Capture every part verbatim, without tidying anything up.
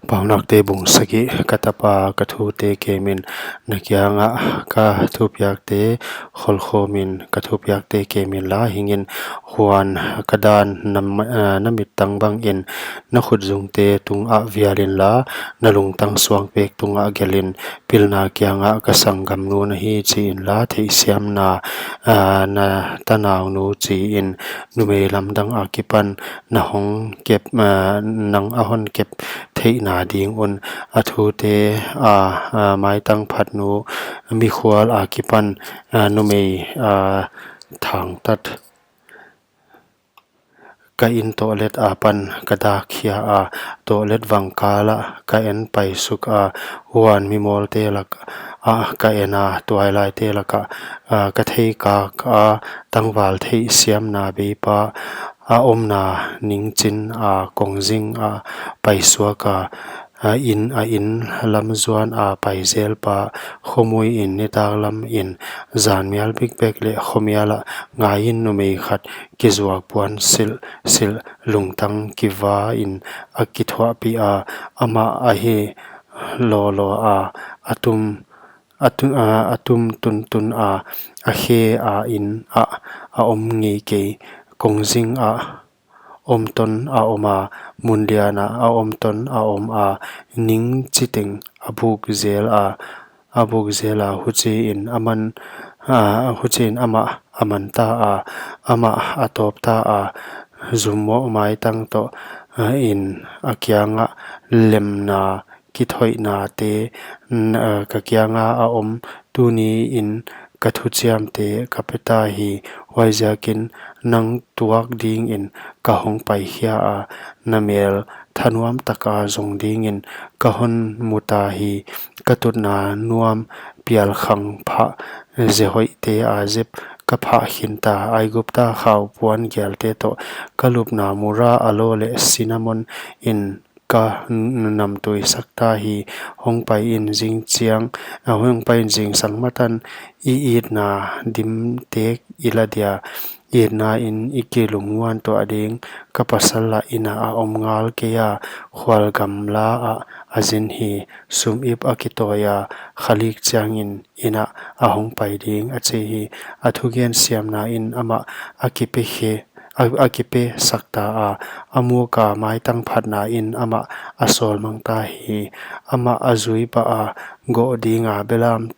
Paunakte bung sagih. Ka tapa, ka thute kemin, na kiangah ka thupiakte kholkhawmin, ka thupiakte kemin la hingin. Huan ka dan na, eh, na mittang bangin, na khutzungte tungah vialin la, na lungtang suangpek tungah gelin. Pilna kiangah ka sanggamnu na hi chiin la, theihsiamna, ah, na tanaunu chiin, numei lamdang akipan na hong kep, ah, nang a hon kep theihna ding un. A thute, ah, ah, maitang phatnu mikhual akipan, ah, numei, ah, thangtat. Ka in toilet apan ka dak khia a, toilet vangkal ah ka en paisuk a, huan mimawlte lakah ka en a, tuailaite lakah, ah, ka theikak a, tangval theihsiamna beipa a omna ningchin a, kongzing a paisuak a, a in, a in lam zuan a paizelpa, khomuiin nitaklam in, zanmial bikbek leh khomial ah ngaiin numei khat kizuak puan silh silh, lungtang kivain a kithuahpih a, amah ahi lawlaw a, a tum, a tu-, a, a tum tuntun a, a khe a in ah a om ngei kei, kongzing ah om ton a om a, mun lian ah a om ton a om a, ning chiteng a buk zel a, a buk zel a, huchiin aman, ah, huchiin amah a man ta a, amah a tawp ta a, zummoh maitang toh, ah, in a kiangah lemna kithoihnate, n-, ah, ka kianga a om, tuniin ka thuchiamte ka pe ta hi, huaiziakin nang tuak dingin ka hong paikhia a, na mel thanuam taka zong dingin ka hon mu ta hi, ka tutna nuam pialkhang phah zehoihte a zep ka phah khin ta, Aigupta khau puan gialte toh ka lupna mura, aloe leh cinnamon in ka n-, namtui sak ta hi, hong paiin zingchiang, ah, hong paiin zingsang matan i itna dimtek i la dia, itna in i kilungmuan tuah ding, ka pasal lah in ah a om ngal kei a, khual gamla ah a zin hi, sum ip a kitawi a, khalik chiangin in ah a hong pai ding, a chi hi. A thugen siamna in amah a kipe khe, a, a kipe sak ta a, a muka maitang phatna in amah a sawlmang ta hi. Amah a zui pah a, goh dinga belam,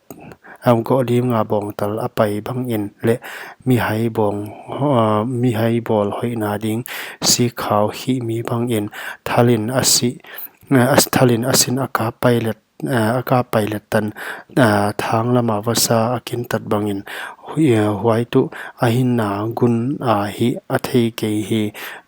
am, goh dinga bawngtal a pai bangin leh mihai bawng, ah, mihai bawl hoihna ding sikkhau hihmi bangin thalin a si, ah, thalin a sin a kap pailet, ah, a kap pailet tan, ah, thang lama vasa a kintat bangin hui-, ah, huai tuh a hinna gun a hih a thei kei hi.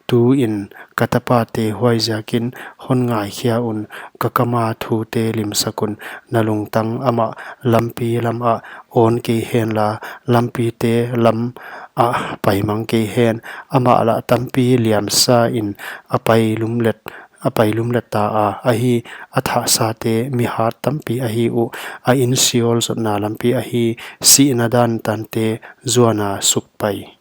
Tuin ka tapate, huaiziakin hon ngaikhia un, ka kama thute limsak un, na lungtang amah lampi lamah awn kei henla, lampite lamah paimang kei hen. Amah lah tampi liamsa in a pai lumlet, a pai lumlet ta a, ahi, a thahsate mihat tampi ahi uh, a in Sheol zotna lampi ahi, sihna dan tante zuana sukpai.